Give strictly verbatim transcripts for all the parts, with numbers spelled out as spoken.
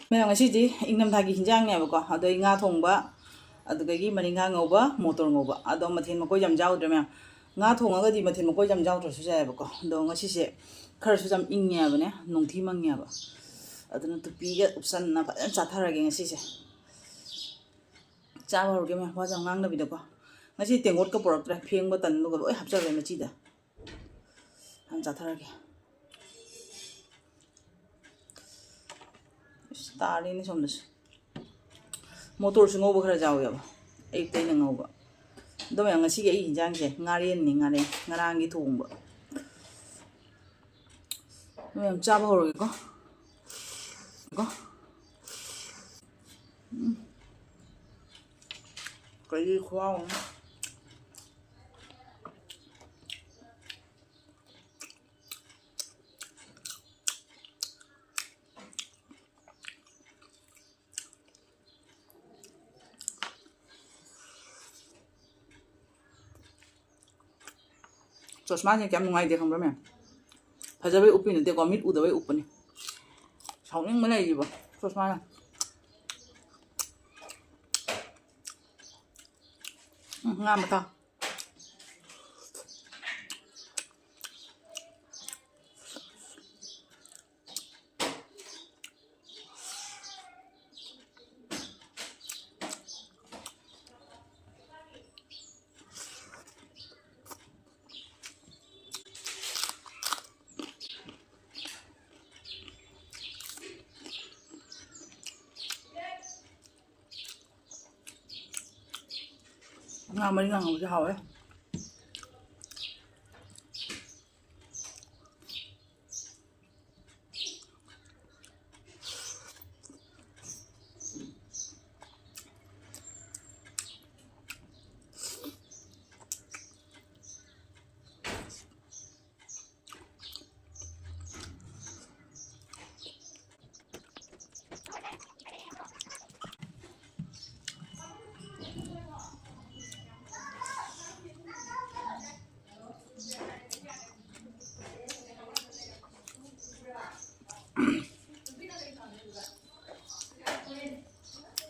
ꯃꯌꯥꯝ, ꯉꯁꯤꯗꯤ ꯏꯪꯊꯝꯊꯥꯒꯤ ꯍꯤꯟꯖꯥꯡꯅꯦꯕꯀꯣ꯫ ꯑꯗꯣ ꯑꯩ ꯉꯥ ꯊꯣꯡꯕ, ꯑꯗꯨꯗꯒꯤ ꯃꯔꯤꯡꯈꯥ ꯉꯧꯕ, ꯃꯣꯇꯣꯔ ꯉꯧꯕ꯫ ꯑꯗꯣ ꯃꯊꯦꯜ ꯃꯀꯣꯏ ꯌꯥꯝ ꯌꯥꯎꯗ꯭ꯔꯦ ꯃꯌꯥꯝ꯫ ꯉꯥ ꯊꯣꯡꯉꯒꯗꯤ ꯃꯊꯦꯜ ꯃꯀꯣꯏ ꯌꯥꯝ ꯌꯥꯎꯗ꯭ꯔꯁꯨ ꯌꯥꯏꯑꯕꯀꯣ꯫ ꯑꯗꯣ ꯉꯁꯤꯁꯦ ꯈꯔꯁꯨ ꯌꯥꯝ ꯏꯪꯉꯦ ꯍꯥꯏꯕꯅꯦ, ꯅꯣꯡꯊꯤ ꯃꯪꯉꯦ ꯍꯥꯏꯕ꯫ ꯑꯗꯨꯅ ꯇꯨꯄꯤꯒ ꯎꯞꯁꯟꯅ ꯐꯖꯅ ꯆꯥꯊꯔꯒꯦ ꯉꯁꯤꯁꯦ꯫ ꯆꯥꯕ ꯍꯧꯔꯒꯦ ꯃꯌꯥꯝ, ꯋꯥꯁꯦ ꯌꯥꯝ ꯉꯥꯡꯗꯕꯤꯗꯀꯣ꯫ ꯉꯁꯤ ꯇꯦꯡꯀꯣꯠꯀ ꯄꯨꯔꯛꯇ꯭ꯔꯦ, ꯐꯦꯡꯕ ꯇꯟꯕꯒ ꯂꯣꯏ ꯍꯥꯞꯆꯜꯂꯦ ꯃꯆꯤꯗ꯫ ꯐꯖꯅ ꯆꯥꯊꯔꯒꯦ꯫ ꯏꯁ, ꯇꯥꯔꯦꯅꯦ ꯁꯣꯝꯗꯁꯨ꯫ ꯃꯣꯇꯣꯔꯁꯨ ꯉꯧꯕ ꯈꯔ ꯌꯥꯎꯋꯦꯕ, ꯑꯌꯨꯛꯇ ꯑꯩꯅ ꯉꯧꯕ꯫ ꯑꯗꯣ ꯃꯌꯥꯝ, ꯉꯁꯤꯒꯤ ꯑꯩꯒꯤ ꯏꯟꯖꯥꯡꯁꯦ ꯉꯥꯔꯦꯟꯅꯤ, ꯉꯥꯔꯦꯟ, ꯉꯔꯥꯡꯒꯤ ꯊꯣꯡꯕ꯫ ꯑꯗꯣ ꯃꯌꯥꯝ, ꯆꯥꯕ ꯍꯧꯔꯒꯦꯀꯣ꯫ ꯀꯣ꯫ ꯎꯝ꯫ ꯀꯔꯤ ꯈꯨꯍꯥꯎꯅꯣ꯫ ꯆꯣꯁꯃꯥꯁꯦ ꯀꯌꯥꯝ ꯅꯨꯡꯉꯥꯏꯇꯦ ꯈꯪꯕ꯭ꯔꯥ ꯃꯌꯥꯝ? ꯐꯖꯕꯩ ꯎꯞꯄꯤ ꯅꯠꯇꯦꯀꯣ, ꯃꯤꯠ ꯎꯗꯕꯩ ꯎꯞꯄꯅꯤ꯫ ꯁꯥꯎꯅꯤꯡꯕꯅ ꯑꯩꯁꯤꯕꯣ, ꯆꯣꯁꯃꯥꯅ꯫ ꯎꯝ, ꯉꯥ ꯃꯊꯥ꯫ ꯉꯥ ꯃꯔꯤ ꯉꯥꯡꯕꯁꯦ ꯍꯥꯎꯋꯦ꯫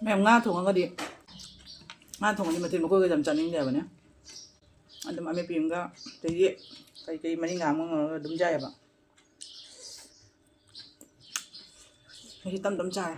ꯃꯌꯥꯝ ꯉꯥ ꯊꯣꯡꯉꯒꯗꯤ, ꯉꯥ ꯊꯣꯡꯉꯗꯤ ꯃꯊꯦꯜ ꯃꯀꯣꯏꯒ ꯌꯥꯝ ꯆꯥꯅꯤꯡꯗꯦ ꯍꯥꯏꯕꯅꯦ꯫ ꯑꯗꯨꯝ ꯑꯃꯦꯠꯄꯤ ꯑꯃꯒ, ꯑꯗꯒꯤ ꯀꯩꯀꯩ ꯃꯔꯤ ꯉꯥ ꯑꯃ ꯉꯧꯔꯒ ꯑꯗꯨꯝ ꯆꯥꯏꯑꯕ꯫ ꯑꯩꯁꯦ ꯇꯞ ꯇꯞ ꯆꯥꯔꯦ꯫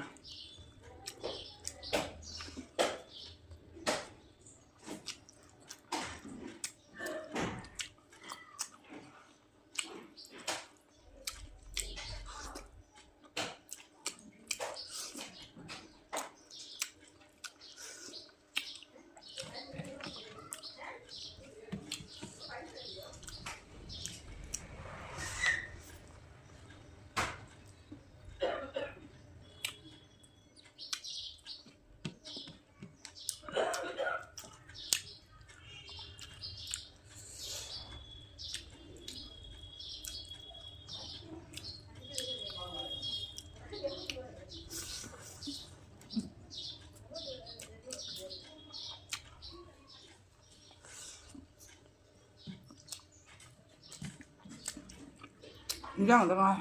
ꯏꯟꯖꯥꯡ ꯑꯝꯇ ꯉꯥꯏ꯫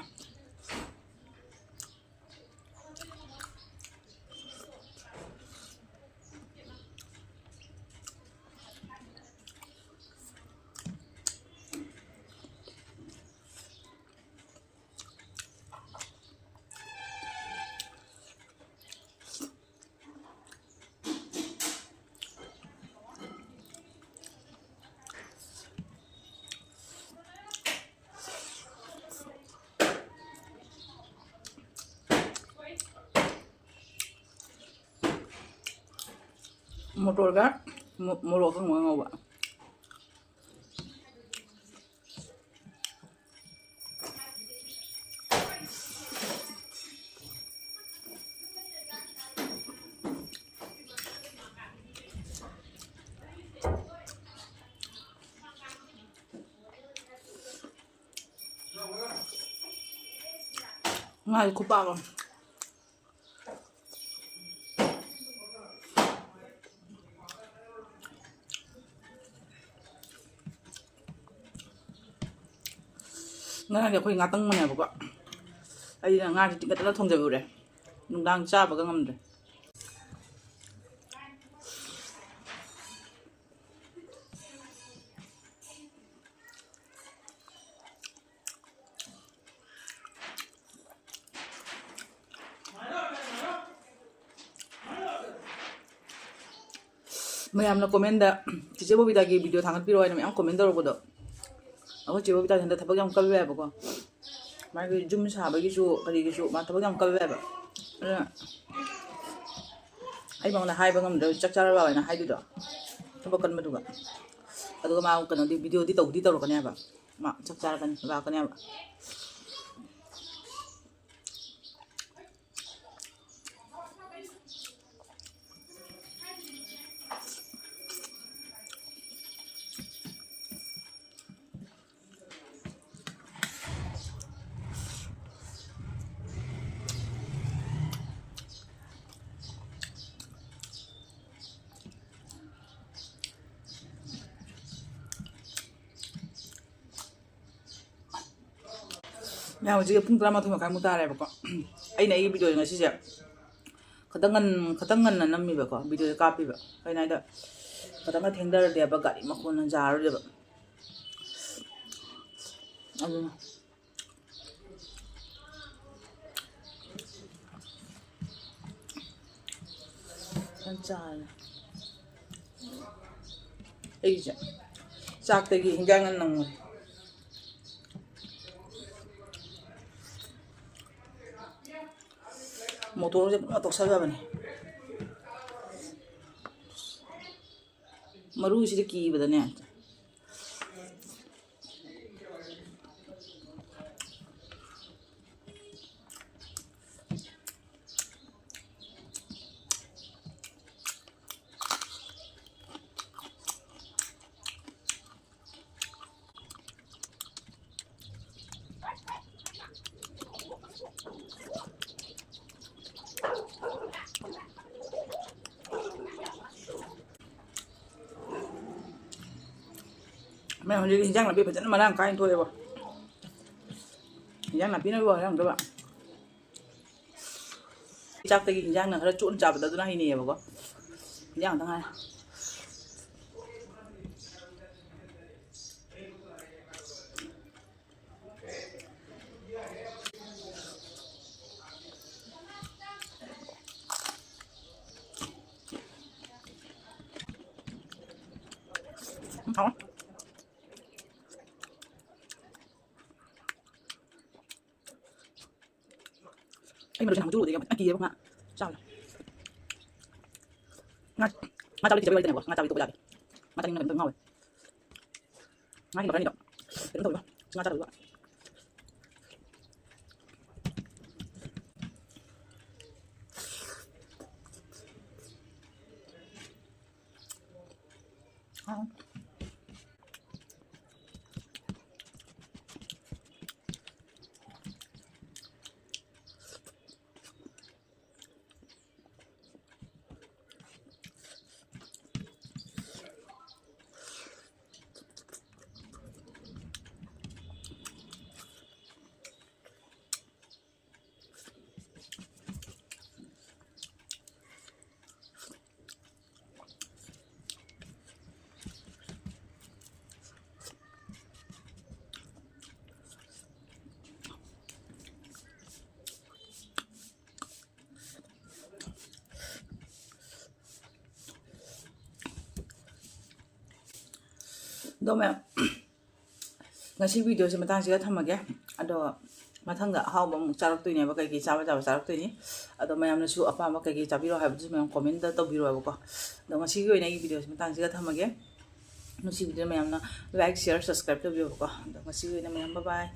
ꯃꯣꯇꯣꯔꯒ ꯃꯣ-, ꯃꯣꯔꯣꯛ ꯑꯀꯪꯕꯒ ꯉꯧꯕ꯫ ꯉꯥꯁꯦ ꯈꯨꯄꯥꯛ ꯑꯃ꯫ ꯉꯔꯥꯡꯗꯤ ꯑꯩꯈꯣꯏ ꯉꯥꯇꯪꯕꯅꯦꯕꯀꯣ, ꯑꯩꯅ ꯉꯥꯁꯦ ꯇꯤꯡꯈꯠꯇꯅ ꯊꯣꯡꯖꯜꯂꯨꯔꯦ, ꯅꯨꯡꯗꯥꯡ ꯆꯥꯕꯒ ꯉꯝꯗ꯭ꯔꯦ꯫ ꯃꯌꯥꯝꯅ comment ꯇ "ꯆꯤꯆꯦ ꯕꯣꯕꯤꯇꯥꯒꯤ video ꯊꯥꯒꯠꯄꯤꯔꯛꯑꯣ" ꯍꯥꯏꯅ ꯃꯌꯥꯝ comment ꯇꯧꯔꯛꯄꯗꯣ, ꯑꯩꯈꯣꯏ ꯆꯦ ꯕꯣꯕꯤꯇꯥꯁꯦ ꯍꯟꯗꯛ ꯊꯕꯛ ꯌꯥꯝ ꯀꯜꯂꯦꯕꯀꯣ꯫ ꯃꯥꯒꯤ ꯌꯨꯝ ꯁꯥꯕꯒꯤꯁꯨ ꯀꯔꯤꯒꯤꯁꯨ ꯃꯥ ꯊꯕꯛ ꯌꯥꯝ ꯀꯜꯂꯦꯕ꯫ ꯑꯗꯨꯅ ꯑꯩ ꯃꯉꯣꯟꯗ ꯍꯥꯏꯕ ꯉꯝꯗ꯭ꯔꯦ, "ꯆꯥꯛ ꯆꯥꯔꯕ?" ꯍꯥꯏꯅ ꯍꯥꯏꯗꯣꯏꯗꯣ, ꯊꯕꯛ ꯀꯟꯕꯗꯨꯒ꯫ ꯑꯗꯨꯒ ꯃꯥ ꯀꯩꯅꯣꯗꯤ, video ꯗꯤ ꯇꯧꯗꯤ ꯇꯧꯔꯛꯀꯅꯦꯕ꯫ ꯃꯥ ꯆꯥꯛ ꯆꯥꯔꯀꯅꯤ, ꯂꯥꯛꯀꯅꯦꯕ꯫ ꯃꯌꯥꯝ, ꯍꯧꯖꯤꯛ ꯄꯨꯡ ꯇꯔꯥꯃꯥꯊꯣꯏ ꯃꯈꯥꯏꯃꯨꯛ ꯇꯥꯔꯦꯕꯀꯣ꯫ ꯑꯩꯅ ꯑꯩꯒꯤ video ꯁꯦ ꯉꯁꯤꯁꯦ ꯈꯇꯪ ꯉꯟ-, ꯈꯇꯪ ꯉꯟꯅ ꯅꯝꯃꯤꯕꯀꯣ, video ꯁꯦ ꯀꯥꯞꯄꯤꯕ꯫ ꯀꯩꯅꯣ ꯍꯥꯏꯗ, ꯈꯇꯪꯒ ꯊꯦꯡꯊꯔꯗꯤꯕ ꯒꯥꯔꯤ ꯃꯈꯣꯟꯅ ꯌꯥꯔꯔꯣꯏꯗꯕ꯫ ꯑꯗꯨꯅ ꯐꯖꯅ ꯆꯥꯔꯦ꯫ ꯑꯩꯁꯦ ꯆꯥꯛꯇꯒꯤ ꯍꯤꯟꯖꯥꯡꯅ ꯅꯪꯉꯣꯏ꯫ ꯃꯣꯇꯣꯔꯁꯦ ꯄꯨꯔꯥ ꯇꯣꯛꯁꯜꯂꯕꯅꯤ꯫ ꯃꯔꯨꯁꯤꯗ ꯀꯤꯕꯗꯅꯦ꯫ ꯃꯌꯥꯝ, ꯍꯧꯖꯤꯛ ꯍꯤꯟꯖꯥꯡ ꯅꯥꯄꯤ ꯐꯖꯅ ꯃꯔꯥꯡ ꯀꯥꯏꯅ ꯊꯣꯛꯑꯦꯕ꯫ ꯍꯤꯟꯖꯥꯡ ꯅꯥꯄꯤꯅꯕꯨ ꯍꯥꯏꯔꯝꯗꯕ꯫ ꯆꯥꯛꯇꯒꯤ ꯍꯤꯟꯖꯥꯡꯅ ꯈꯔ ꯆꯣꯠꯅ ꯆꯥꯕꯗ ꯑꯗꯨꯅ ꯍꯩꯅꯩꯌꯦꯕꯀꯣ꯫ ꯍꯤꯟꯖꯥꯡ ꯈꯛꯇ ꯉꯥꯏꯔꯦ꯫ ꯑꯩ ꯃꯔꯨꯞꯁꯦ ꯅꯍꯥꯟꯃꯨꯛ ꯆꯨꯔꯨꯕꯗꯒꯤ ꯌꯥꯝ ꯀꯤꯌꯦꯕ ꯉꯥ ꯆꯥꯕꯗꯣ꯫ ꯉꯥ, ꯉꯥ ꯆꯥꯕꯗꯤ ꯀꯤꯖꯕ ꯂꯩꯇꯦꯅꯦꯀꯣ꯫ ꯉꯥ ꯆꯥꯕꯗꯤ ꯇꯣꯛꯄ ꯌꯥꯗꯦ꯫ ꯉꯥ ꯆꯥꯅꯤꯡꯕꯅ ꯀꯩꯅꯣꯝ ꯇꯧ ꯉꯥꯎꯋꯦ꯫ ꯉꯥꯒꯤ ꯃꯈꯜ ꯑꯅꯤꯗꯣ ꯀꯩꯅꯣ ꯇꯧꯋꯤꯕ꯫ ꯉꯥ ꯆꯥꯗꯕꯤꯗ꯫ ꯑꯗꯣ ꯃꯌꯥꯝ, ꯉꯁꯤ videoꯁꯦ ꯃꯇꯥꯡꯁꯤꯗ ꯊꯝꯃꯒꯦ꯫ ꯑꯗꯣ ꯃꯊꯪꯗ ꯑꯍꯥꯎꯕ ꯑꯃꯨꯛ ꯆꯥꯔꯛꯇꯣꯏꯅꯦꯕ, ꯀꯩꯀꯩ ꯆꯥꯕ ꯆꯥꯕ ꯆꯥꯔꯛꯇꯣꯏꯅꯤ꯫ ꯑꯗꯣ ꯃꯌꯥꯝꯅꯁꯨ ꯑꯄꯥꯝꯕ ꯀꯩꯀꯩ ꯆꯥꯕꯤꯔꯣ ꯍꯥꯏꯕꯗꯨꯁꯨ ꯃꯌꯥꯝ commentꯇ ꯇꯧꯕꯤꯔꯣ ꯍꯥꯏꯕꯀꯣ꯫ ꯑꯗꯣ ꯉꯁꯤꯒꯤ ꯑꯣꯏꯅ ꯑꯩꯒꯤ videoꯁꯦ ꯃꯇꯥꯡꯁꯤꯗ ꯊꯝꯃꯒꯦ꯫ ꯅꯨꯡꯁꯤꯕꯤꯗꯨꯅ ꯃꯌꯥꯝꯅ like, share, subscribe ꯇꯧꯕꯤꯌꯣꯕꯀꯣ꯫ ꯑꯗꯣ ꯉꯁꯤꯒꯤ ꯑꯣꯏꯅ ꯃꯌꯥꯝ bye bye꯫